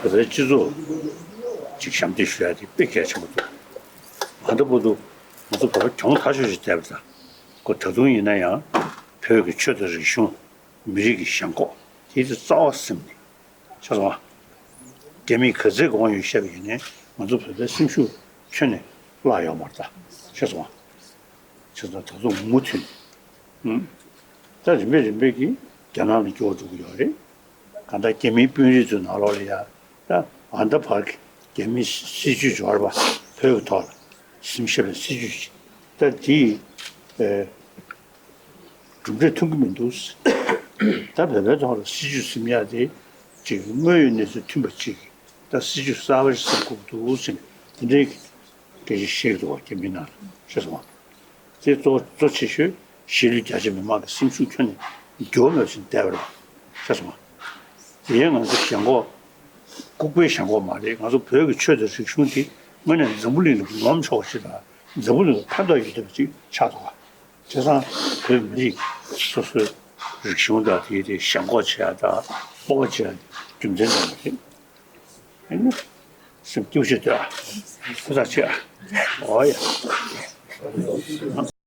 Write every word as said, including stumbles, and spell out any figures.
བོད་པའི་སྤྱི་ཚོགས་ཅིག་ཞབས་འདེགས་ཞུ་ཡ་དེ་དཔེ་གལ་ཆེན་པོ་འདུག་ང་ཚོ་བར་དུ་ང་ཚོ་བོད་པ་གྱོང་ཐག་ཆོད་ཅིག་བསྡད་པ་དང་། ཁོ་ད་དུང་ཡིན་ན་ཡང་བོད་ཀྱི་ཆོས་དང་རིག་གཞུང་། མི་རིགས་ཀྱི་ཞེན་ཁོག་དེ་དེ་རྩ་བ་སེམས་ནས་ཤེས་སོང་ང་། རྒྱ་མིས་ག་ཚད་དགོངས་ཡོད་བཤད་པ་ཡིན་ནའི་ང་ཚོ་བོད་པའི་སེམས་ཤུགས་ཁྱོན་ནས་བརླག་ཡོད་མ་རེད་ད། ཤེས་སོང་ང་། ཤེས་སོང་ད་དུང་མུ་མཐུད་ནས། ད་རིམ་པས་རིམ་པས་ཀྱིས་རྒྱ་ནག་ལ་འགྱུར་བ་འགྲོ་གི་ཡོད་རེད། གང་ལྟར་རྒྱ་མིའི་དཔོན་རིགས་ཚོའི་ནང་ལོགས་ལ་ཡ་ད་ཨ་ད་བར་གྱི་རྒྱ་མིའི་སྲིད་ཇུས་འབྱོར་བ་བོད་ཀྱི་ཐོག་ལ་སེམས་ཤེས་པའི་སྲིད་ཇུས་ཤིག་ད་དེའི་ཨེ། གྲུབ་འབྲས་ཐོན་གྱི་མི་འདུག་ད་བོད་པའི་ཐོག་ལ་སྲིད་ཇུས་ཟིན་ཡག་དེ་ཅིག་དངོས་ཡོད་གནས་ཚུལ་མཐུན་པ་ཅིག་ད་སྲིད་ཇུས་གསར་པ་ཞིག་ཟིན་དགོས་འདུག་ཟེར་ནས་དེ་འདྲའི་སྐད་ཆ་བཤད་ཀྱི་འདུག་བ་རྒྱ་མི་ནང་ལ་ཤེས་སོང་ང་། དེ་གཙོ་གཙོ་ཆེ་ཤོས་གཞིས་ལུས་རྒྱ་ཆེ་མི་མང་གི་སེམས་ཤུགས་ཁྱོན་ནས་འགྱུར་བ་མེད་པ་ཞིག་བསྡད་པ་རེད་བ་ཤེས་སོང་ང་། དེ་ཡང་ང་ཚོ་ཞེན་ཁོག་ལྐུགས་པའི་ཞེན་ཁོག་མ་རེད། ང་ཚོ་བོད་ཀྱི་ཆོས་དང་རིག་གཞུང་དེ་དངོས་གནས་འཛམ་བུ་གླིང་ལ་ངོམ་ཆོག་པ་ཞིག་དང་འཛམ་བུ་གླིང་ལ་ཕན་ཐོགས་ཡོད་བསྡད་པ་ཅིག་ཆགས་འདུག་ག་བྱས་ཙང་བོད་མི་རིགས་སོ་སོའི་རིག་གཞུང་དང་དེའི་དེ་ཞེན་ཁོག་བྱེད་ཡ་དང་སྤོབས་པ་བྱེད་ཡ་རྒྱུ་མཚན་དེ་མ་རེད། ཨ་ནི་སེམས་སྐྱོ་ཤོས་དེ་ཨ་ཧུར་ཐག་བྱེད་ཨ། འོ་ཡ།